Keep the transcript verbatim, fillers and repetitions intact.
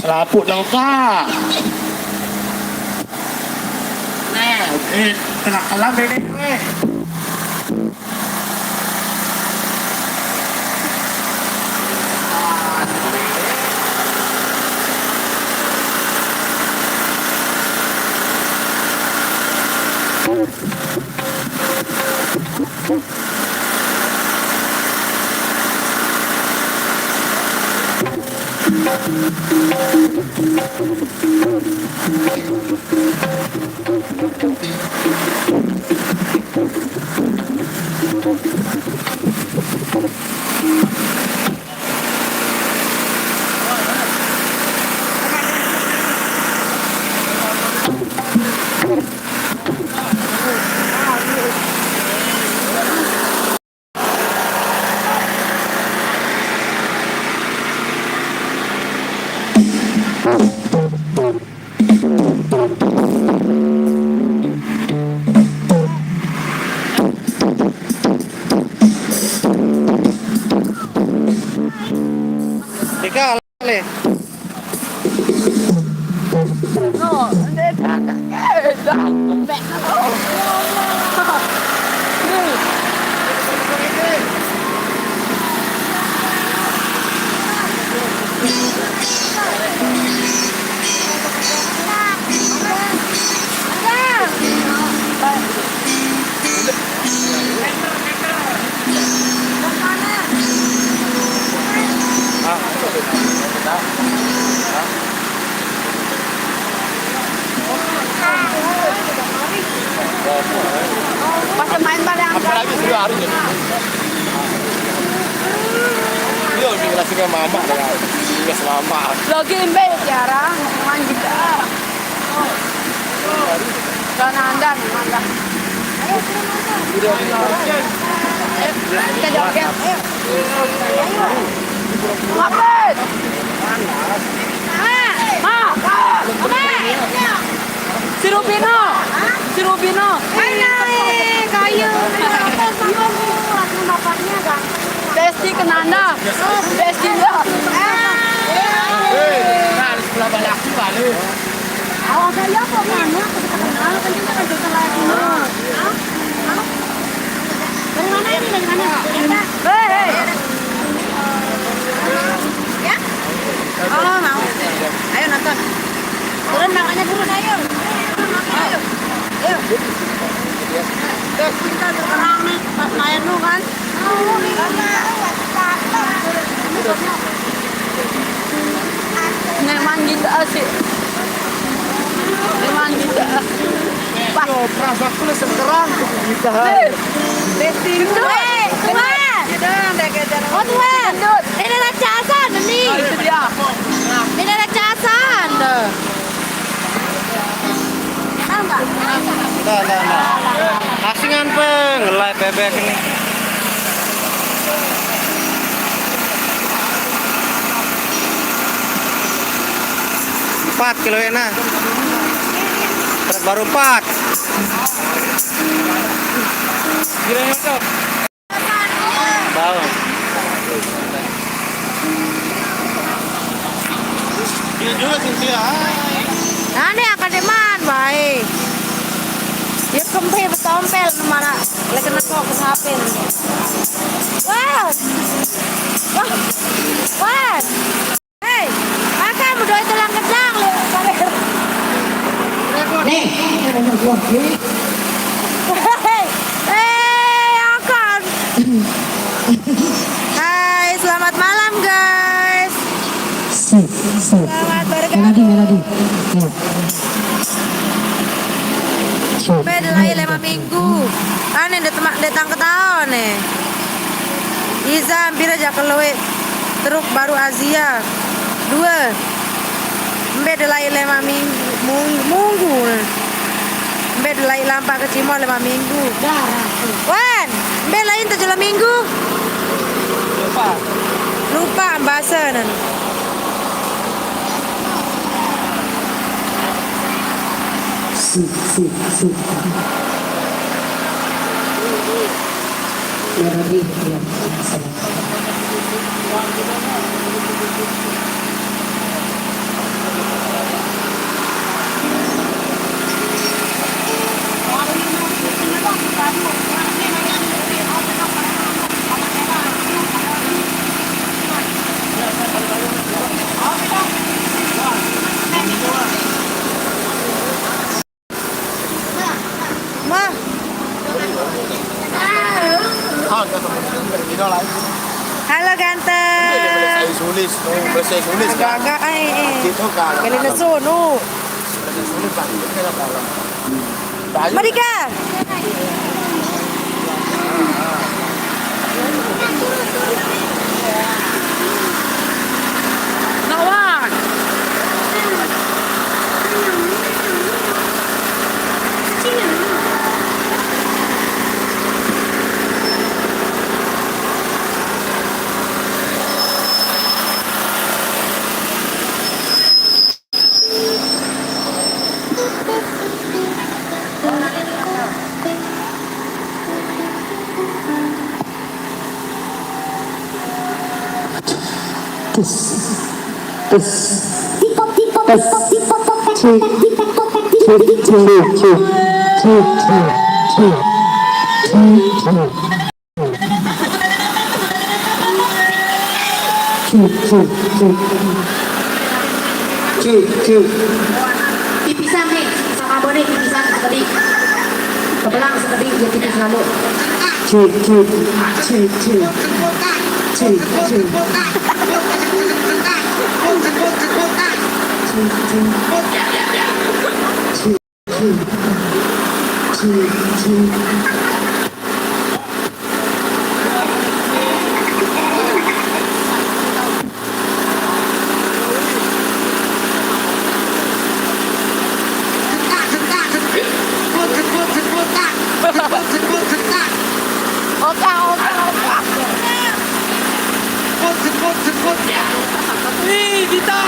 Lapuk nang ka. Nah, eh, tengah kelam ini, weh. Dika, le. Pas main balik angkat. Apalagi sudah hari ini. Iya, dikasihkan mama dengan tugas mama. Lagi imbe Tiara, main gitar. Sana anda, anda. Ayo, kita joget. Ayo. Ayo. Ngapain? Ma, ma, ma. Si Rubino. Si Rubino. Ayo, kayu. Bapaknya ganteng. Besti Kenanda. Besti dia. Hei, nah, di sebelah balik aku balik. Awas aja kok, mana aku bisa kenal, kan kita kan bisa live semua. Hah? Hah? Dari mana ini? Dari mana? Hei, hei. Ya? Oh, mau. Ayo nonton. Turun, makanya turun, ayo. Ayo. Ayo. Terus kita tuh orang nih, pas main lu kan. Memang gitu asik. Memang gitu. Pas. Yo, perasa aku lu sekarang gitu. Eh, dating. Weh, Tuan. Oh, Tuan. Gendut. Ini ada casan, ini. Oh, itu dia. Ini ada casan. Tahu nggak? Nah, nah, nah. Asingan, Peng. Ngelai bebek ini. Empat kilo enak. Berat baru empat. Gila, Cok. Bawang. Iya juga sih, Tia. Nah, ini angkat deman, baik. Ya, kempe betompel, mana? Lagi kena kok, kena apa ini? Wah! Wah! Wah! Hei, makan udah itu lang kencang, lu. Nih, ada buah, nih. Hei, hei, akan. Hai, selamat malam, guys. Sip, sip. Selamat bergabung. Melodi, melodi. Iya. Sip. Beda lagi lima minggu. Ane, datang, datang ke tahun nih. Iza, hampir aja keluar. Truk baru Azia. Dua. Mbe de lai lima minggu, mung-, munggu. Mbe de lai lampa ke Cimol lima minggu. Wan, mbe lai tujuh minggu. Lupa. Lupa ambasa nan. Sip, sip, sip. Melodi, ya, salah. Gaga ay eh. Galing na so, no? Marika! Nawag! Pipisan ni, sa kabo ni, pipisan sa tabi. Kabalang sa tabi, yung pipis lalo. Oka, oka, oka. Hey, dito!